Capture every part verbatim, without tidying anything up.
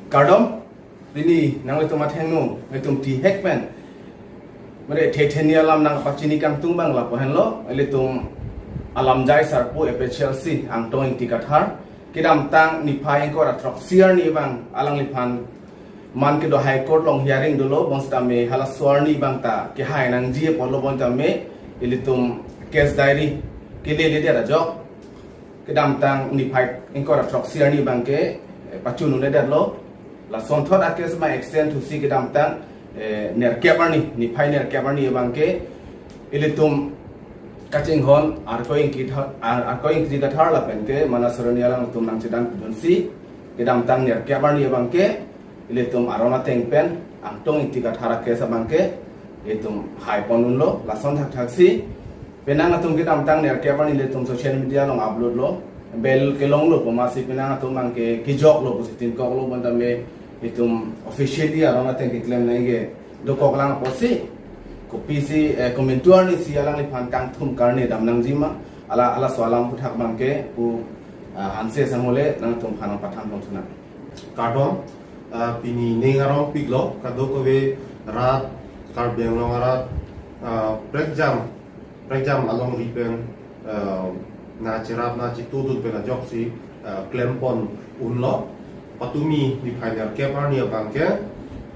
Kardom, pini nanglitum athengno, nelitum tihek pen mane thetheni alam nangpachini kangtung abang lapu henlo, ilitum alamjai sarpo A P H L C Angtong Ingti Kathar, kedamtang niphai ingkoi ra throksi arni abang alangliphan man kedo High Court along hearing dolo, bonsitame halaso arni abang ta kehai nangji apotlo, bonsitame ilitum case diary keledet ajok kedamtang niphai ingkoi ra throksi arni abangke, eh, pachun un-edetlo. Lasonthot a-case abang extend thusi kedamtang, eh, nerkep arni, niphai nerkep arni abangke ilitum kachinghon Arkoi Ingti Kathar, Ar-, Arkoi Ingti Kathar lapenke Manas Soreni alangtum nangchedan pidunsi kedamtang nerkep arni abangke ilitum aron ateng pen Angtong Ingti Kathar a-case abangke ilitum haipon unlo. Lason thakthaksi penang atum kedamtang nerkep arni ilitum social media along upload lo, bail kelonglo pu amatsi penang atum abangke kejoklo pusi tingkoklo, bonsitame itum officially aron ateng keklem nangji dokoklang apotsi kopisi, eh, komantu arnisi alangliphan kangthum karne dam nangji ma, hala, halaso alam aphuthak abangke pu, ah, Hanse Sanghole nangtumphan nangpathan pon thunang. Kardom, ah, pini ning arongpiklo, kadokave rat, Karbi Anglong arat, ah, prekjam, prekjam alongri pen, ah, nacherap nachitudun pen ajoksi, ah, klempon unlo. Patumi niphai nerkep arni abangke,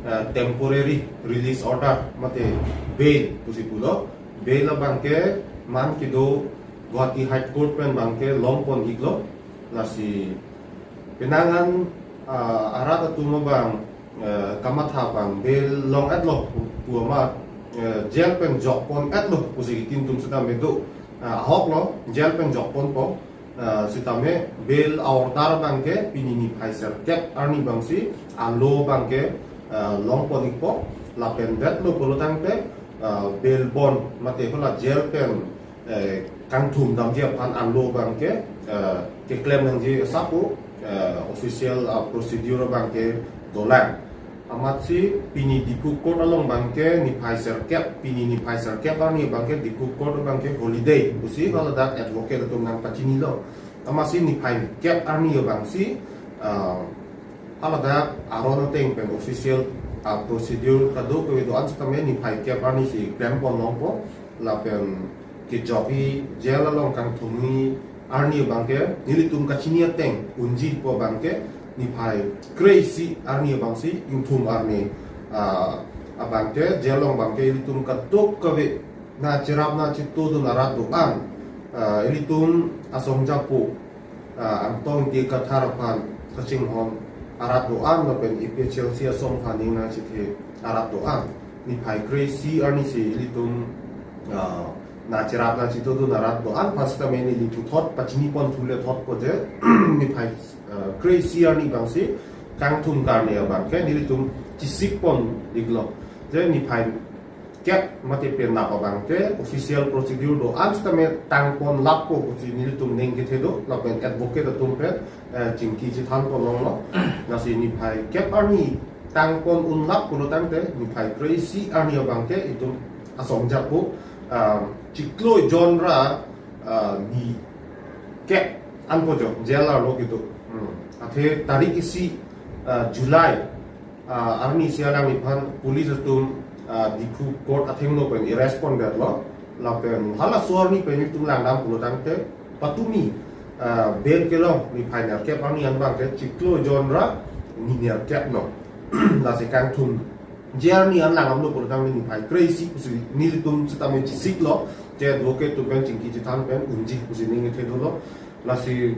ah, temporary release order mate bail pusi pulo. Bail abangke man kedo Guwahati High Court pen abangke longpon iklo. Lasi penang an, ah, arat atum abang, eh, kamatha abang bail long-etlo pu amat, eh, jail pen jokpon-etlo pusi kitin atum sitame do, ah, ahoklo, jail pen jokponpo, ah, sitame bail a-order abangke pini niphai sirkep arni abangsi alo abangke, ah, longpon ikpo, lapen detlo pulo tangte, ah, bail bond mate hala jail pen, eh, kangthum damji aphan alo abangke, eh, keklem nangji asap pu, eh, official, ah, procedure abangke dolang. Amatsi pini Diphu Court along abangke niphai sirkep, pini niphai sirkep arni abangke Diphu Court abangke holiday pusi haladak advocate atum nangpachinilo. Amatsi niphai kep arni abangsi, ah, haladak aron ateng pen official, ah, procedure kadokave do-an sitame niphai kep arnisi klempon longpo, lapen kejokji jail along kangthumji arni abangke nelitum kachini ateng unji pu abangke niphai kre-isi arni abangsi ingthum arni, ah, abangke jail along abangke ilitum kadokave nacherap nachitudun arat do-an, ah, ilitum asong japo, ah, Angtong Ingti Kathar aphan kachinghon arat do-an lapen A P H L C asong aphan ning nangchethe arat do-an, niphai kre-isi arnisi ilitum, ah, nacherap nachitudun arat do-an aphan sitame neli puthot pachinipon thule thotpo je niphai, ah, kre-isi arni abangsi kangthum karne abangke nelitum chesikpon iklo. Je niphai kep mate penap abangke official procedure do-an sitame tangpon lappo pusi nelitum ning kethe do, lapen advocate atum pen, eh, chingki chethanpon longlo. Lasi niphai kep arni tangpon unlap pulo tangte niphai kre-isi arni abangke itum asong japo, ah, chiklo jon ra, ah, ni kep anpo jo jail arlo kedo. Hmm. Athe tarik isi, ah, July, ah, arnisi alangliphan police atum, ah, Diphu Court athengno pen arrest pondetlo. Lapen halaso arni pen itum langdam pulo tangte patumi, ah, bail kelong niphai nerkep arni an abangke chiklo jon ra ni nerkep no. Lasi kangthum jail arni an langdamlo pulo tangte niphai kre-isi pusi nelitum sitame chesiklo, je advocate atum pen chingki chethan pen unji pusi ning kethe dolo. Lasi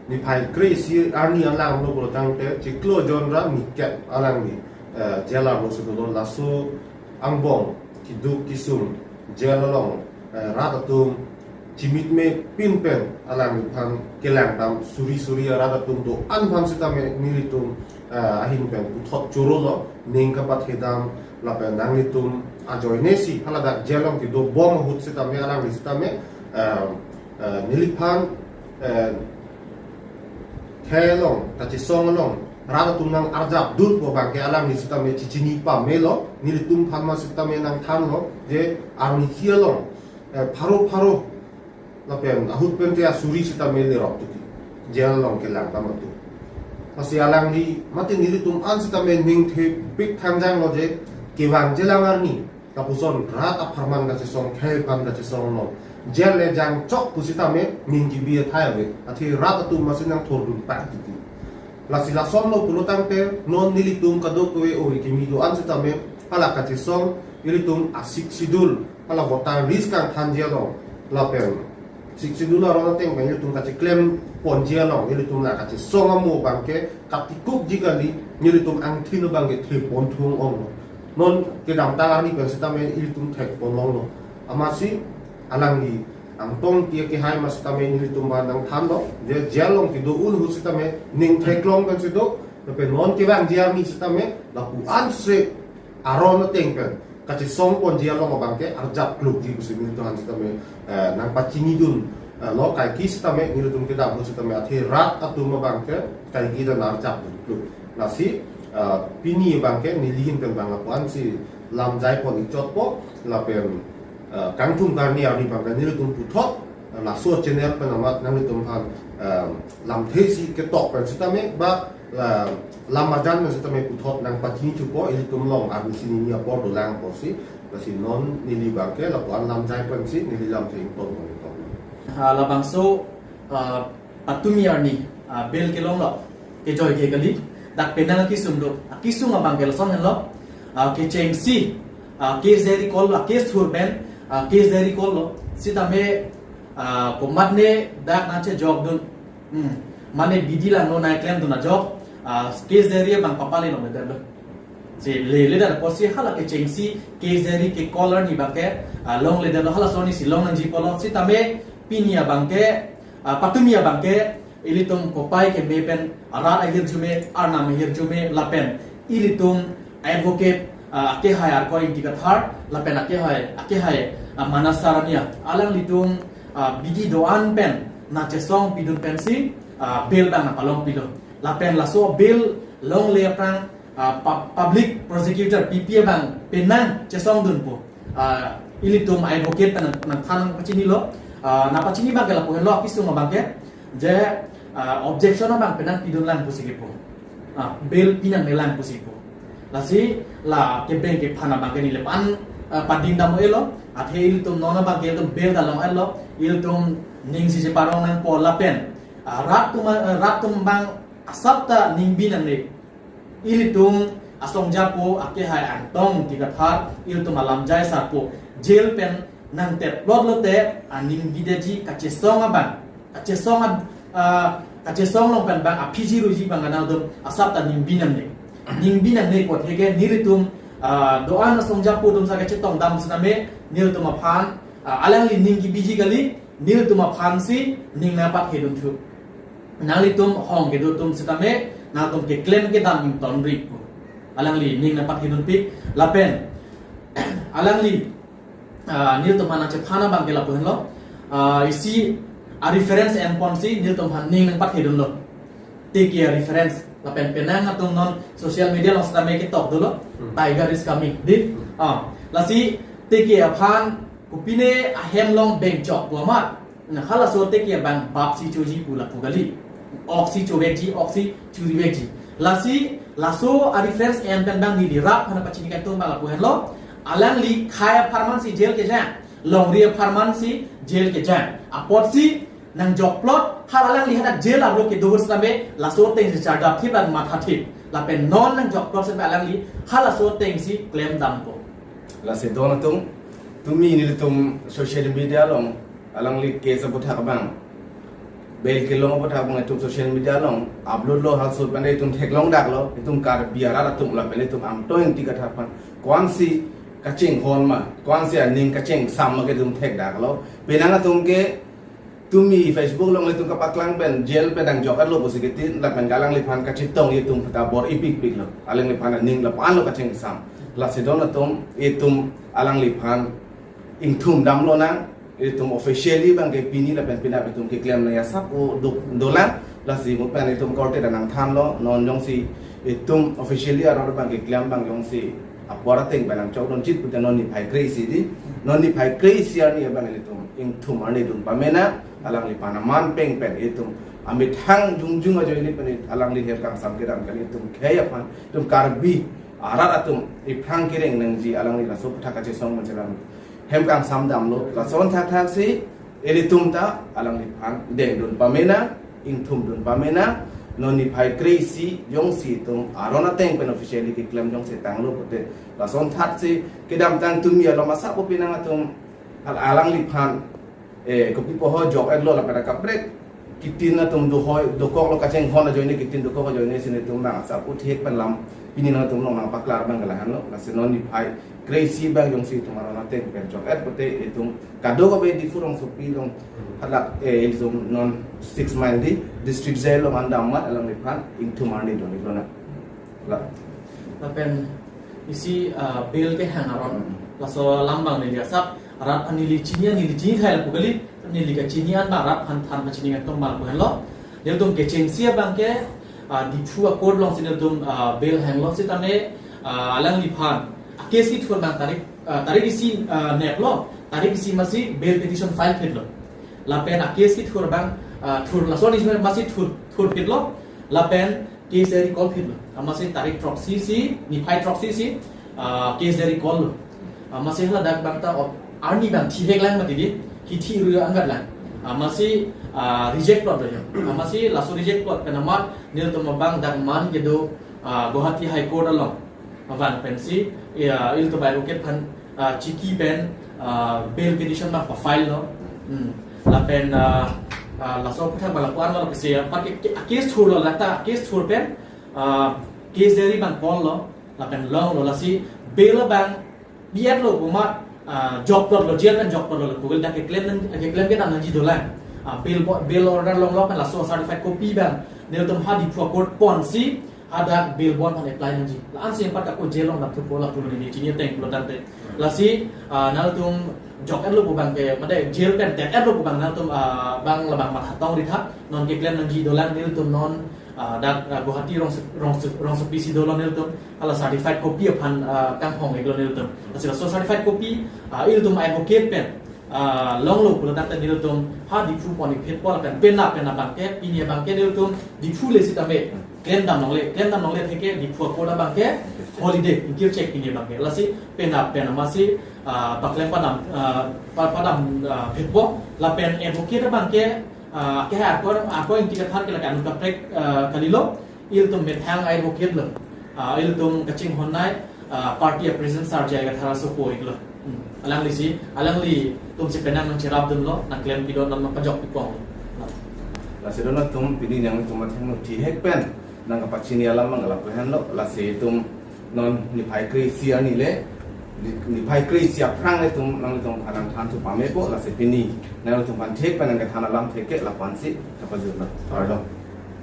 niphai kre-isi arni an langdamlo pulo tangte chiklo jon ra ni kep alangli, eh, jail arlo si dolo. Laso angbong keduk kesung jail along, eh, rat atum chimitme pin pen alangliphan kelangdam suri suri arat atum do-an aphan sitame nelitum, eh, ahin pen puthot chorolo, ning kapathedam lapen nanglitum ajoinesi haladak jail along kedobom ahut sitame alangli sitame, eh, eh, neliphan, eh, khei along, kachesong along rat atum nang-arjapdun pu abangke alangli sitame chechini pamelo, nelitum aphan ma sitame nangthanlo je arnisi along, eh, pharo pharo lapen ahut pen te asuri sitame lerok tuki jail along kelangdam atum. Lasi alangli mati nelitum an sitame ning thepik thangjang lo je, kevangjilang arni lapuson rat apharman kachesong, khei aphan kachesong lo. Jail le jangchok pusitame ning kebi athai ave. Athe rat atum masi nangthordun pak titi. Lasi lason lo pulo tangte non nelitum kadokave ove kimi do-an sitame hala kachesong, ilitum a-Sixth Schedule hala voter list kangthanji along lapen Sixth Schedule aron ateng pen ilitum kacheklem ponji along ilitum la kachesong amo abangke katikukji kali, nelitum angthin abangke thepon thung ong lo. Non kedamtang arni pen sitame ilitum thekpon long lo. Amatsi alangli Angtong Ingti akehai ma sitame nelitum ba nangthan lo. Je jail along kedo un ahut sitame ning theklong pen si do. Lapen non kevangji arni sitame lapu-an se aron ateng pen kachesong ponji along abangke arjap klukji pusi nelitum aphan sitame, eh, nangpachinidun, eh, lo. Kaike sitame nelitum kedam ahut sitame athe rat atum abangke kaike dan arjap dun kluk. Lasi, eh, pini abangke neli ahin pen abang lapu-an si lam jai pon ikchotpo lapen, eh, kangthum karni arni abangke nelitum puthot, eh, laso channel pen amat nanglitum aphan, eh, lamthe si ketok pen sitame ba la, lam arjan pen sitame puthot nangpachinithupo, ilitum along arni si nini apor dolang apotsi. Lasi non neli abangke lapu-an lam jai pensi neli lamthe ington pon ikchot. Ah, labangso, ah, patumi arni, ah, bail kelong lo, kejoi ke kali. Dak penang akesung do, akesung abangke lason henlo, ah, kechengsi, ah, case diary call lo, case thur pen, ah, case diary call lo. Sitame, ah, komatne dak nangchejokdun. Hmm. Mane bidi langno nangklemdun ajok, ah, case diary abang papale longledetlo. Si leledet apotsi hala kechengsi case diary ke call arni abangke, ah, longledetlo, halaso arni si long nangji pulo. Sitame pini abangke, ah, patumi abangke ilitum kopai keme pen arat ahirjume, arnam ahirjume lapen ilitum advocate, ah, akehai Arkoi Ingti Kathar lapen akehai, akehai, ah, Manas Sarania, alanglitum, ah, bidi do-an pen nangchesong pidun pensi, ah, bail abang nangpalong pilo. Lapen laso bail longle aphrang, ah, pub-, public prosecutor, P P abang penang chesongdunpo. Ah, ilitum advocate pen nang, nangthan nangpachinilo. Ah, nangpachini abangke lapu henlo, akesung abangke je, ah, objection abang penang pidun lang pusi kepu. Ah, bail pinangne lang pusi pu. Lasi la kebeng kephan abangke neli lapu-an, ah, pading dam-elo. Athe ilitum non abangke ilitum bail ta long-etlo. Ilitum ning si cheparong nangpo lapen, ah, rat atum, ah, rat atum abang asap ta ning bi nangne. Ilitum asong japo akehai Angtong Ingti Kathar, ilitum alam jai sarpo, jail pen nangtep plot lote aning bidetji, kachesong abang, kachesong ab-, ah, kachesong along pen abang aphiji ruji abang kanal atum asap ta ning bi nangne. Ning bi nangne apot heke nelitum, ah, do-an asong japo atum sa kachetong dam sitame nelitum aphan, ah, alangli ning kebiji kali, nelitum aphan si ning nangpathedun thu. Nanglitum hong kedo atum sitame nangtum keklem kedam ingtonri pu. Alangli ning nangpathedunpik lapen alangli, ah, nelitum aphan nangchephan abangke lapu henlo. Ah, isi a-reference enponsi nelitum aphan ning nangpathedunlo. T K A reference lapen penang atum non social media along sitame ketok dolo. Hmm. Tiger is coming. Di? Hmm. Ah, lasi T K A aphan kopine ahem along bengchok pu amat. Na halaso T K A abang bap si choji pu lapu kali. Ok si chovekji, ok si churivekji. Lasi laso a-reference en pen abang neli rat aphan pachini kangtung abang lapu henlo. Alangli khei apharman si jail kejang, longri apharman si jail kejang. Apotsi nangjok plot, hal alangli hadak jail arlo kedo ahut sitame laso ateng si chardap thip lapen matha thip. Lapen non nangjok plot sitame alangli halaso ateng si klem dampo. Lasi don atum, tumi nelitum social media along alangli case aputhak abang, bail kelong aputhak abang itum social media along upload lo, halaso pen itum theklong daklo, itum Karbi arat atum lapen itum Angtong Ingti Kathar aphan ko-ansi kachinghon ma, ko-ansi aning kachingsam ma ke itum thek daklo. Penang atum ke tumi Facebook along itum kapaklang pen jail pen nangjok-etlo pusi kiti, lapen alangliphan kachetong itum pata bor-ipikpiklo. Alangliphan aning lapu-anlo kachingsam. Lasi don atum itum alangliphan ingthum damlonang, itum officially abangke pini lapen penap itum keklem nangji asap o do, dolang. Lasi mo pen itum korte ta nangthanlo, non jongsi itum officially aron abang keklem abang jongsi apor ateng pen nangchokdunchit pute non niphai kre-isi di, non niphai kre-isi arni abang itum ingthum arnidun pamena, alangliphan aman peng pen itum Amethang jongjong ajoine pen alangli hem kangsam kedam kali. Itum khei aphan, itum Karbi arat atum iphrang kereng nangji alangli laso aphuthak kachesong manchelang hem kangsam damlo. Lason thakthaksi ilitum ta alangliphan dengdun pame nang, ingthumdun pame nang. Non niphai kre-isi jongsi itum aron ateng pen officially keklem jongsi tanglo pute, lason thatsi kedamtang tumi alom asap pu pinang atum al- alangliphan, eh, kopi poho jok-etlo lapen akaprek kitin atum dohoi dokoklo, kachinghon ajoine kitin dokok ajoine si nelitum bang asap pu thihek pen lam pini nangtum nangpaklar abang ke lahenlo. Lasi non niphai kre-isi abang jongsi itum aron ateng pen jok-et pute itum kadokave Diphu rongsopi along hala, eh, itum non six mile di district jail along an dam amat alangliphan ingthum arni dun-iklo nang. La. Lapen isi, ah, bail kehang aron. Hmm. Laso alam abang neli asap rat an neli chini an neli chini thai lapu kali, neli kachini an abang rat aphan than pachini nangtum abang lapu henlo. Nelitum kechengsi abang ke, ah, Diphu a-court alongsi nelitum, ah, bail hanglo sitame, ah, alangliphan a-case kethur abang tarik, ah, tarik isi, ah, neplo, tarik isi amatsi bail petition file phitlo. Lapen a-case kethur abang, ah, thur laso ni amatsi thur, thur phitlo. Lapen case diary call phitlo. Amatsi tarik throksi si, niphai throksi si, ah, case diary call lo. Amatsi haladak abang ta op- arni abang thihek lang mati di, hithi ru angkat lang. Amatsi, ah, reject plot lo jo. Amatsi laso reject plot pen amat nelitum abang dak man kedo, ah, Guwahati High Court along van pensi, ya, ilitum advocate aphan, ah, chiki pen, ah, bail petition abang pa-file lo. Hmm. Lapen, ah, ah, laso aphuthak abang lapu-an lo, lapusi, ah, pa ke, ke, case thurlo, lata case thur pen, ah, case diary abang call lo, lapen longlo, lasi bail abang bi-etlo pu amat, ah, jok plotlo, jail pen jok plotlo, lapu ke dak keklem nang, keklem kedam nangji dolang. Ah, bail bo-, bail order longlo pen laso certified copy abang nelitum ha Diphu a-court ponsi hadak bail bond aphan apply nangji. La-ansi empat kako jail along dam thupo lapu neli chini ateng pulo tangte. Lasi, ah, nangtum jok-etlo pu abang ke, mate jail pen tet-etlo pu abang nangtum, ah, abang labang matha tong ri tha. Non keklem nangji dolang nelitum non, ah, dak, ah, Guwahati rongse-, rongse-, rongsopi si dolo nelitum. Hala certified copy aphan, ah, kanghong-iklo nelitum. Lasi laso certified copy, ah, ilitum advocate pen ah, longlo pulo tangte nelitum ha Diphu pon-ik phitpo lapen penap penap abang ke, pini abang ke nelitum Diphu le sitame klem dam longle, klem dam longle theke Diphu a-court abang ke holiday, ingkir chek pini abang ke. Lasi penap penap amatsi, ah, paklem padam, ah, pa-, padam, ah, phitpo lapen advocate abang ke, ah, ke ako, ako ingti kathar ke lakan kaprek, ah, kalilo. Ilitum methang advocate lo. Ah, ilitum kachinghon nei, ah, party a-president Sir J I Kathar aso po-iklo. Hmm. Alangli si, alanglitum si penang nangcherapdunlo, nangklem pidun, nangpajok pipong. Lasi dono atum pini nangtum athengno thihek pen nangkapachini alam abang lapu henlo, lasi itum non niphai kre-isi arni le, ni-, niphai kre-isi aphrang le itum nangtum aphan nangthan thu pamepo, lasi pini nangtum aphan thihek pen nangkethan alam theke lapu-ansi kapajutlo. Kardom.